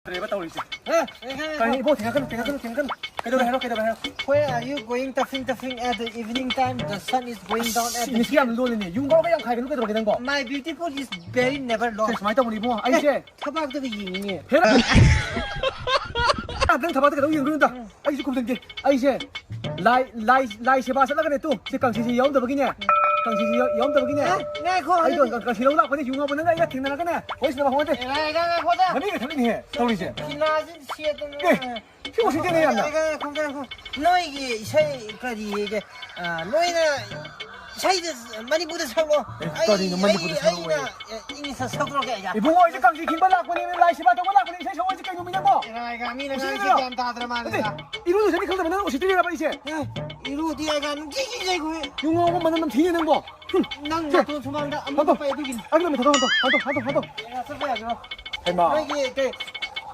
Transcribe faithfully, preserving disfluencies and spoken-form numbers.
ꯇꯧꯔꯦꯕ ꯇꯧꯔꯤꯁꯦ꯫ ꯀꯩꯅꯣ ꯏꯕꯣ, ꯊꯦꯡꯅꯀꯅꯨ, ꯊꯦꯡꯅꯀꯅꯨ, ꯊꯦꯡꯅꯀꯅꯨ꯫ ꯀꯩꯗꯧꯔꯦ ꯍꯥꯏꯔꯣ, ꯀꯩꯗꯧꯔꯦ ꯍꯥꯏꯔꯣ꯫ Where are you going toughing toughing at the evening time? The sun is going down at the ꯏꯪꯂꯤꯁꯀꯤ ꯌꯥꯝ ꯂꯣꯜꯂꯤꯅꯦ꯫ ꯌꯨ ꯉꯥꯎꯔꯒ ꯌꯥꯝ ꯈꯥꯏꯒꯅꯨ ꯀꯩꯗꯧꯔꯒꯦ ꯅꯪꯕꯣ? My beautiful is very never say, lost. ꯁꯨꯃꯥꯏꯅ ꯇꯧꯕꯅꯤ ꯏꯕꯨꯡꯉꯣ, ꯑꯩꯁꯦ ꯊꯕꯥꯛꯇꯨꯗ ꯌꯦꯡꯉꯤꯅꯦ꯫ ꯍꯦꯔꯥ! ꯅꯪ ꯊꯕꯥꯛꯇ ꯀꯩꯗꯧ ꯌꯦꯡꯗꯣꯏꯅꯣꯗ? ꯑꯩꯁꯨ ꯈꯨꯝꯖꯟꯒꯦ꯫ ꯑꯩꯁꯦ ꯂꯥꯏ, ꯂꯥꯏ, ꯂꯥꯏ ꯁꯦꯕꯥ ꯆꯠꯂꯒꯅꯦ ꯇꯨ꯫ ꯁꯤ ꯀꯥꯡꯁꯤꯁꯤ ꯌꯥꯎꯔꯝꯗꯕꯒꯤꯅꯦ꯫ ꯀꯥꯡꯁꯤꯁꯤ ꯌꯥꯎ-, ꯌꯥꯎꯔꯝꯗꯕꯒꯤꯅꯦ꯫ ꯑꯦ, ꯉꯥꯏꯈꯣ, ꯑꯩꯗꯣ ꯑꯗꯨꯗꯤ ꯀꯥꯡꯁꯤ ꯂꯧ ꯂꯥꯛꯄꯅꯦ, ꯌꯨ ꯉꯥꯎꯕ ꯅꯪ ꯑꯩꯒ ꯊꯦꯡꯅꯔꯒꯅꯦ꯫ ꯋꯥꯔꯤ ꯁꯥꯟꯅꯕ ꯍꯧꯔꯗꯤ꯫ ꯑꯦ, ꯉꯥꯏꯈꯣ, ꯉꯥꯏꯈꯣꯗ꯫ ꯃꯅꯤꯡꯗ ꯊꯠꯂꯤꯅꯦꯍꯦ, ꯇꯧꯔꯤꯁꯦ꯫ ꯐꯤꯅꯥꯁꯤ ꯁꯦꯠꯇꯅ꯫ ꯑꯦ, ꯁꯤ ꯎꯁꯤꯠꯇꯦꯅꯦ ꯌꯥꯝꯅ꯫ ꯉꯥꯏꯈꯣ, ꯉꯥꯏꯈꯣ, ꯉꯥꯏꯈꯣ꯫ ꯅꯣꯏꯒꯤ ꯏꯁꯩ ꯀꯔꯤꯒꯦ? ꯑ, ꯅꯣꯏꯅ ꯏꯁꯩꯗ ꯃꯅꯤꯄꯨꯔꯗ ꯁꯛꯂꯣ꯫ ꯑꯦ, ꯑꯩ, ꯀꯔꯤꯅꯣ ꯑꯩ, ꯃꯅꯤꯄꯨꯔꯗ ꯁꯛꯂꯣ ꯑꯩꯅ, ꯍꯥꯏꯌꯦ? ꯑꯦ, ꯏꯪꯂꯤꯁꯇ ꯁꯛꯇ꯭ꯔꯣꯒꯦ ꯑꯩ? ꯏꯕꯨꯡꯉꯣ, ꯑꯩꯁꯦ ꯀꯥꯡꯁꯤ ꯈꯤꯡꯕ ꯂꯥꯛꯄꯅꯦ, ꯂꯥꯏ ꯁꯦꯕꯥ ꯇꯧꯕ ꯂꯥꯛꯄꯅꯦ, ꯏꯁꯩ ꯁꯛꯑꯣ ꯍꯥꯏꯁꯦ ꯀꯩꯅꯣ ꯃꯤ ꯅꯪꯕꯣ? ꯉꯥꯏꯈꯣ, ꯉꯥꯏꯈꯣ, ꯃꯤꯅ ꯎꯁꯤꯠꯇꯦ ꯉꯥꯡꯉꯤꯁꯦ ꯀꯩꯅꯣ꯫ ꯒ꯭ꯌꯥꯟ ꯇꯥꯗ꯭ꯔ ꯃꯥꯜꯂꯦꯗ꯫ ꯅꯠꯇꯦ, ꯏꯔꯨꯖꯅꯤ ꯈꯪꯗꯕ ꯅꯪ ꯎꯁꯤꯠꯇ꯭ꯔꯤꯔꯕ ꯑꯩꯁꯦ? ꯑꯦ, ꯏꯔꯨꯗꯤ ꯑꯩꯒ ꯅꯨꯡꯇꯤꯒꯤ ꯏꯖꯩ ꯑꯩꯈꯣꯏ꯫ ꯌꯨ ꯉꯥꯎꯕ ꯃꯅꯝ ꯅꯝꯊꯤꯅꯦ ꯅꯪꯕꯣ꯫ ꯍꯨꯝ, ꯅꯪ ꯁꯦ, ꯅꯥꯇꯣꯟ ꯁꯨꯃꯥꯡꯗ ꯑꯃꯨꯛ ꯍꯟꯗꯣ꯫ ꯄꯛꯄ ꯑꯗꯨꯒꯤꯅꯤ꯫ ꯑꯩꯒꯤ ꯅꯨꯃꯤꯠ ꯊꯥꯗꯣꯛ, ꯍꯟꯗꯣ, ꯍꯟꯗꯣ, ꯍꯟꯗꯣ, ꯍꯟꯗꯣ꯫ ꯑꯦ, ꯆꯠꯄ ꯌꯥꯒꯦꯔꯣ? ꯍꯩꯃꯥ꯫ ꯅꯣꯏꯒꯤ ꯀꯩ,